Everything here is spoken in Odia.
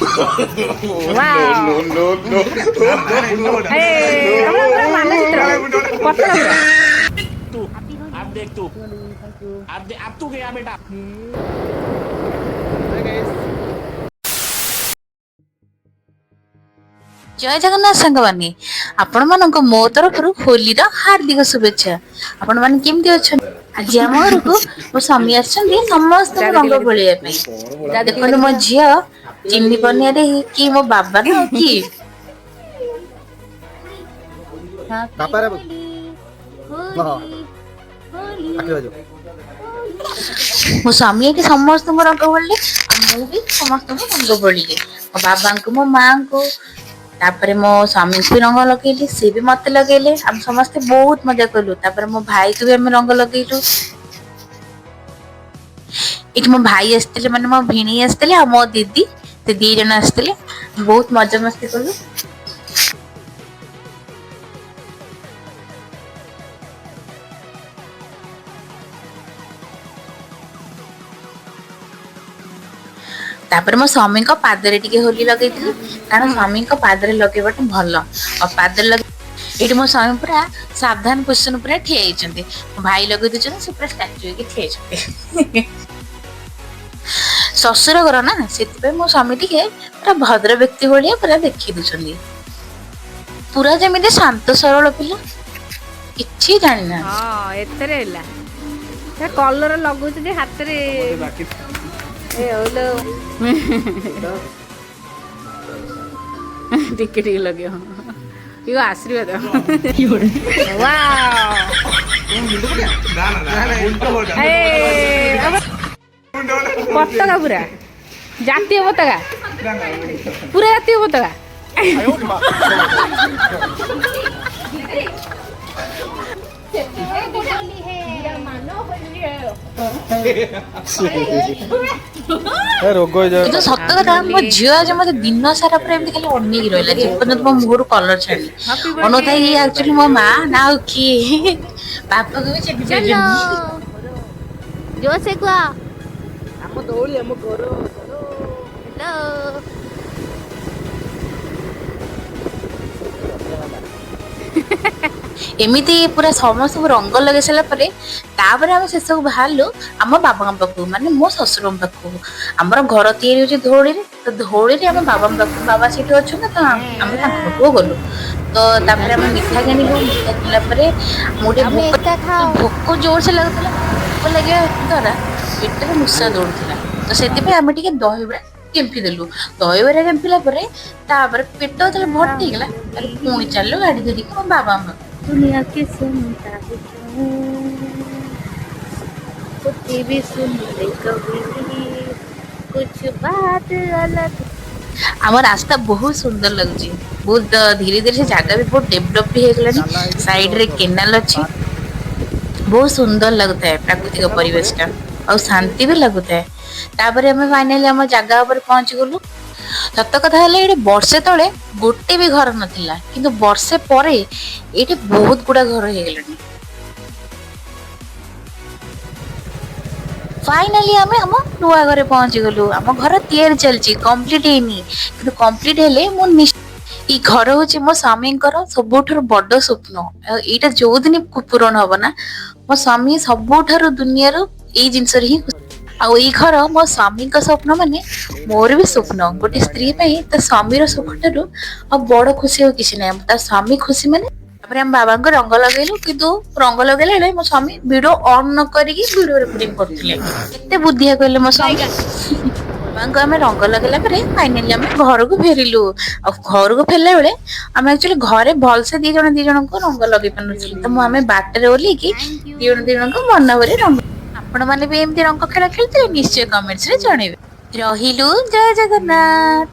No, no, no. ଏ ପୁରା ମାନଚିତ୍ର ପତଳା ପୁରା। तू अब देख तू अब अब तू गया बेटा। ଜୟ ଜଗନ୍ନାଥ ସାଙ୍ଗମାନେ, ଆପଣମାନଙ୍କୁ ମୋ ତରଫରୁ ହୋଲିର ହାର୍ଦ୍ଦିକ ଶୁଭେଚ୍ଛା। ଆପଣମାନେ କେମିତି ଅଛନ୍ତି? ଆଜି ଆମ ଘରକୁ ମୋ ସ୍ୱାମୀ ଆସିଛନ୍ତି ସମସ୍ତଙ୍କୁ ରଙ୍ଗ ବୋଳିବା ପାଇଁ। ଦେଖନ୍ତୁ, ମୋ ଝିଅ ଚିହ୍ନି ପାରୁନି କି ମୋ ବାବା ନା କି। ବାପାର ହଁ ପାଟିରେ ବାଜିବ। ମୋ ସ୍ୱାମୀ ଏଠି ସମସ୍ତଙ୍କୁ ରଙ୍ଗ ବୋଳିଲେ ଆଉ ମୁଁ ବି ସମସ୍ତଙ୍କୁ ରଙ୍ଗ ବୋଳିଲି, ମୋ ବାବାଙ୍କୁ, ମୋ ମାଙ୍କୁ। ତାପରେ ମୋ ସ୍ୱାମୀଙ୍କୁ ବି ରଙ୍ଗ ଲଗେଇଲି, ସେ ବି ମତେ ଲଗେଇଲେ। ଆମେ ସମସ୍ତେ ବହୁତ ମଜା କଲୁ। ତାପରେ ମୋ ଭାଇକୁ ବି ଆମେ ରଙ୍ଗ ଲଗେଇଲୁ। ଏଠି ମୋ ଭାଇ ଆସିଥିଲେ, ମାନେ ମୋ ଭିଣେଇ ଆସିଥିଲେ ଆଉ ମୋ ଦିଦି, ସେ ଦି ଜଣ ଆସିଥିଲେ। ବହୁତ ମଜା ମସ୍ତି କଲୁ। ତାପରେ ମୋ ସ୍ୱାମୀଙ୍କ ପାଦରେ ଟିକେ ହୋଲି ଲଗେଇଥିଲି, କାରଣ ସ୍ୱାମୀଙ୍କ ପାଦରେ ଲଗେଇବାଟା ଭଲ। ଆଉ ପାଦରେ ଲଗେଇ ଏଇଠି ମୋ ସ୍ୱାମୀ ପୁରା ସାବଧାନ ପୋଜିସନ ପୁରା ଠିଆ ହେଇଛନ୍ତି। ମୋ ଭାଇ ଲଗେଇ ଦଉଛନ୍ତି, ସେ ପୁରା ଷ୍ଟାଚୁ ହେଇକି ଠିଆ ହେଇଛନ୍ତି। ଶ୍ୱଶୁର ଘର ନା, ସେଥିପାଇଁ ମୋ ସ୍ୱାମୀ ଟିକେ ପୁରା ଭଦ୍ର ବ୍ୟକ୍ତି ଭଳିଆ ପୁରା ଦେଖେଇ ଦଉଛନ୍ତି, ପୁରା ଯେମିତି ଶାନ୍ତ ସରଳ ପିଲା, କିଛି ଜାଣିନାହାନ୍ତି। ହଁ, ଏଥରେ ହେଲା। କଲର ଲଗାଉଛନ୍ତି ହାତରେ। ଏ ହଉଲୋ, ଟିକେ ଟିକେ ଲଗେଇବ। ଇଏ ଆଶୀର୍ବାଦ। ୱାଓ! ଏ ପତାକା ପୁରା ଜାତୀୟ ପତାକା, ପୁରା ଜାତୀୟ ପତାକା। ରୋଗ ହେଇଯାଏ। କିନ୍ତୁ ସତ କଥା, ମୋ ଝିଅ ଆଜି ମତେ ଦିନ ସାରା ପୁରା ଏମିତି ଖାଲି ଅନେଇକି ରହିଲା, ଯେପର୍ଯ୍ୟନ୍ତ ମୋ ମୁହଁରୁ କଲର ଛାଡିନି। ଅନଉଥାଏ, ଇଏ ଆକ୍ଚୁଆଲି ମୋ ମା ନା ଆଉ କିଏ? ବାପାକୁ ବି ଚିହ୍ନି ପାରିଲାନି। ଜୋରସେ କୁହ। ଆମ ଦଉଳି, ଆମ ଘର। ହ୍ୟାଲୋ। ଏମିତି ପୁରା ସମସ୍ତଙ୍କୁ ରଙ୍ଗ ଲଗେଇ ସାରିଲା ପରେ ତାପରେ ଆମେ ଶେଷକୁ ବାହାରିଲୁ ଆମ ବାବାଙ୍କ ପାଖକୁ, ମାନେ ମୋ ଶ୍ୱଶୁରଙ୍କ ପାଖକୁ। ଆମର ଘର ତିଆରି ହଉଛି ଧଉଳିରେ, ତ ଧଉଳିରେ ଆମ ବାବାଙ୍କ ପାଖକୁ, ବାବା ସେଠି ଅଛନ୍ତି, ତ ଆମେ ତାଙ୍କ ପାଖକୁ ଗଲୁ। ତ ତାପରେ ଆମେ ମିଠା କିଣିଲୁ। ମିଠା କିଣିଲା ପରେ ମୁଁ ଟିକେ ଆମେ ଭୋକ ଏକା ଖାଅ। ଭୋକ ଜୋରସେ ଲାଗୁଥିଲା। ଭୋକ ଲାଗିବା ଦ୍ୱାରା ପେଟରେ ମୂଷା ଦୌଡୁଥିଲା, ତ ସେଥିପାଇଁ ଆମେ ଟିକେ ଦହିବରା କେମ୍ପି ଦେଲୁ। ଦହିବରା କେମ୍ପିଲା ପରେ ତାପରେ ପେଟ ଯେତେବେଳେ ଭର୍ତ୍ତି ହେଇଗଲା, ତାପରେ ପୁଣି ଚାଲିଲୁ ଗାଡି ଧରିକି ମୋ ବାବାଙ୍କ ପାଖକୁ। दुनिया के सुनता है क्यों? खुद भी सुन ले कभी कुछ बात अलग। ଆମ ରାସ୍ତା ବହୁତ ସୁନ୍ଦର ଲାଗୁଛି। ବହୁତ ଧୀରେ ଧୀରେ ସେ ଜାଗା ବି ବହୁତ ଡେଭଲପ ବି ହେଇଗଲାଣି। ସାଇଡରେ କେନାଲ ଅଛି। ବହୁତ ସୁନ୍ଦର ଲାଗୁଥାଏ ପ୍ରାକୃତିକ ପରିବେଶଟା ଆଉ ଶାନ୍ତି ବି ଲାଗୁଥାଏ। ତାପରେ ଆମେ ଫାଇନାଲି ଆମ ଜାଗା ଉପରେ ପହଞ୍ଚି ଗଲୁ। ସତ କଥା ହେଲା, ଏଇଠି ବର୍ଷେ ତଳେ ଗୋଟେ ବି ଘର ନଥିଲା, କିନ୍ତୁ ବର୍ଷେ ପରେ ଏଇଠି ବହୁତ ଗୁଡା ଘର ହେଇଗଲାଣି। ଫାଇନାଲି ଆମେ ଆମ ନୂଆ ଘରେ ପହଞ୍ଚି ଗଲୁ। ଆମ ଘର ତିଆରି ଚାଲିଛି, କମ୍ପ୍ଲିଟ ହେଇନି, କିନ୍ତୁ କମ୍ପ୍ଲିଟ ହେଲେ ମୁଁ ଏଇ ଘର ହଉଛି ମୋ ସ୍ୱାମୀଙ୍କର ସବୁଠାରୁ ବଡ ସ୍ୱପ୍ନ। ଆଉ ଏଇଟା ଯୋଉଦିନ ପୂରଣ ହବ ନା, ମୋ ସ୍ୱାମୀ ସବୁଠାରୁ ଦୁନିଆରୁ ଏଇ ଜିନିଷରେ ହିଁ ଖୁସି। ଆଉ ଏଇ ଘର ମୋ ସ୍ୱାମୀଙ୍କ ସ୍ୱପ୍ନ ମାନେ ମୋର ବି ସ୍ୱପ୍ନ। ଗୋଟେ ସ୍ତ୍ରୀ ପାଇଁ ତା ସ୍ୱାମୀର ସୁଖ ଠାରୁ ଆଉ ବଡ ଖୁସି ଆଉ କିଛି ନାହିଁ। ତା ସ୍ୱାମୀ ଖୁସି ମାନେ। ତାପରେ ଆମ ବାବାଙ୍କୁ ରଙ୍ଗ ଲଗେଇଲୁ, କିନ୍ତୁ ରଙ୍ଗ ଲଗେଇଲା ବେଳେ ମୋ ସ୍ୱାମୀ ଭିଡିଓ ଅନ୍ ନ କରିକି ଭିଡିଓ ରେକର୍ଡିଂ କରୁଥିଲେ। କେତେ ବୁଦ୍ଧିଆ କହିଲେ ମୋ ସ୍ୱାମୀ। ବାବାଙ୍କୁ ଆମେ ରଙ୍ଗ ଲଗେଇଲା ପରେ ଫାଇନାଲି ଆମେ ଘରକୁ ଫେରିଲୁ। ଆଉ ଘରକୁ ଫେରିଲା ବେଳେ ଆମେ ଆକ୍ଚୁଆଲି ଘରେ ଭଲସେ ଦି ଜଣ ଦି ଜଣଙ୍କୁ ରଙ୍ଗ ଲଗେଇ ପାରୁନଥିଲୁ, ତ ମୁଁ ଆମେ ବାଟରେ ଓହ୍ଲେଇକି ଦି ଜଣ ଦି ଜଣଙ୍କୁ ମନ ଭରି ରଙ୍ଗ। ଆପଣ ମାନେ ବି ଏମିତି ରଙ୍ଗ ଖେଳ ଖେଳିଥିଲେ ନିଶ୍ଚୟ କମେଣ୍ଟସ ରେ ଜଣେଇବେ। ରହିଲୁ, ଜୟ ଜଗନ୍ନାଥ।